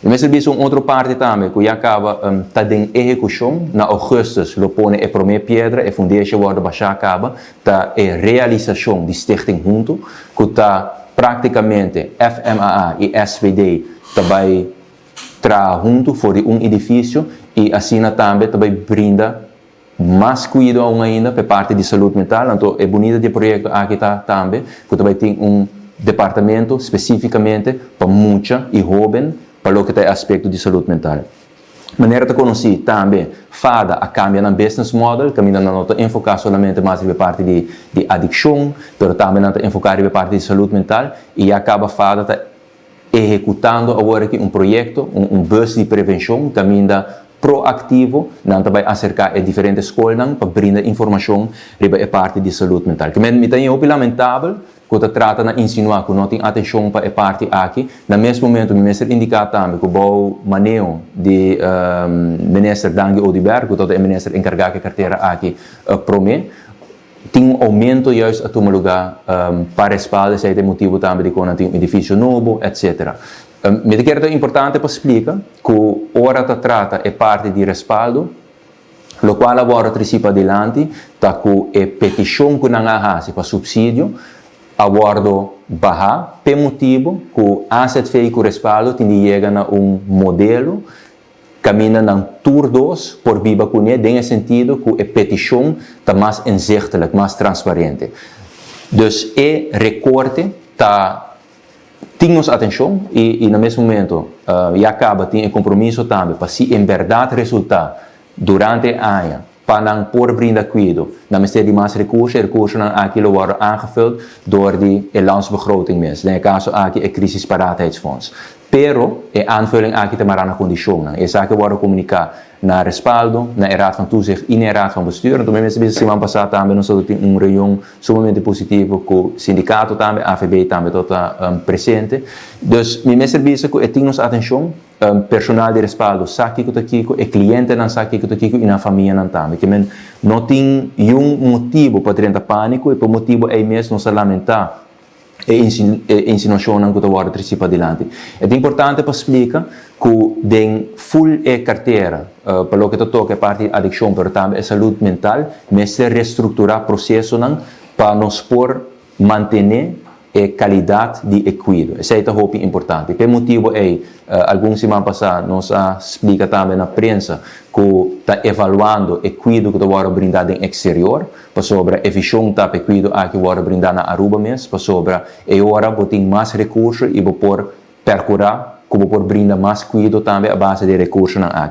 Mi servicio un otro parte tambe, cu ya caba ta den ehecucion, na augustus lo pone e prome piedra, e fundeshi wordo basha caba, ta e realisacion di Stichting Hunto, cu ta practicamente FMAA y SVD ta bay traha hunto for di un edificio y asina tambe ta bay brinda mas cuido aun ainda pa e parti di salud mental. Anto e bunita di e proyecto aki ta tambe cu ta bay tin un departamento specificamente pa mucha y hoben pa loke ta e aspecto di salud mental. Manera ta conoci tambe, FADA a cambia nan business model, caminda nan no ta enfoca solamente mas riba e parti di adiccion, pero tambe nan ta enfoca riba e parti di salud mental y ya caba FADA ta ehecutando awor aki un proyecto, un bus di prevencion caminda proactivo nan ta bay acerca e diferente scolnan pa brinda informacion riba e parti di salud mental. Ke men mi ta hopi lamentabel cu ta trata na insinua cu no tin atencion pa e parti aki. Na mes momento mi mester indica tambe cu bou maneho di Minister Dangui Oduber, cu ta e minister encarga cu e cartera aki prome, tin un aumento juist a tuma lugar pa Respaldo, esey ta e motibo tambe di con nan tin un edificio nobo, etc. Mi ta kere ta importante pa splica cu ora ta trata e parti di Respaldo, locual a wordo treci padilanti ta cu e peticion cu nan a haci pa subsidio a wordo baha p'e motibo cu AZV cu Respaldo tin di yega na un modelo caminda nan tur dos por biba cune den e sentido cu e peticion ta mas inzichtelijk, mas transparente. Dus e recorte ta tin nos atencion y na mes momento ya caba tin e compromiso tambe pa si en berdad resulta durante e aña pa nan por brinda cuido, nan mester di mas recurso, e recursonan aki lo wordo aangevuld door di e landsbegroting mes, den e caso aki e crisisparaatheidsfonds. Pero e aanvulling aki ta mara na condicionnan. Esaki a wordo comunica na Respaldo, na e Raad van Toezicht y na e Raad van Bestuur. Anto mi mester bisa siman pasa tambe nos a tin un reunion sumamente positivo cu sindicato tambe, AVB tambe tabata presente. Dus mi mester bisa cu e tin nos atencion, personal di Respaldo sa kico ta kico, e clientenan sa kico ta kico y nan famianan tambe. Ke men no tin yun motibo pa drenta panico y pa motibo ey mes nos a lamenta e insinuacionnan cu ta wordo treci padilanti. E ta importante pa splica cu den full e cartera, pa loke ta toca e parti di adiccion pero tambe e salud mental, mester restructura procesonan pa nos por mantene e calidad di e cuido. Esey ta hopi importante. P'e motibo ey, algun siman pasa nos a splica tambe na prensa cu ta evaluando e cuido cu ta wordo brinda den exterior, pasobra e vision ta p'e cuido aki wordo brinda na Aruba mes, pasobra e ora bo tin mas recurso y bo por percura cu bo por brinda mas cuido tambe a base di e recursonan aki.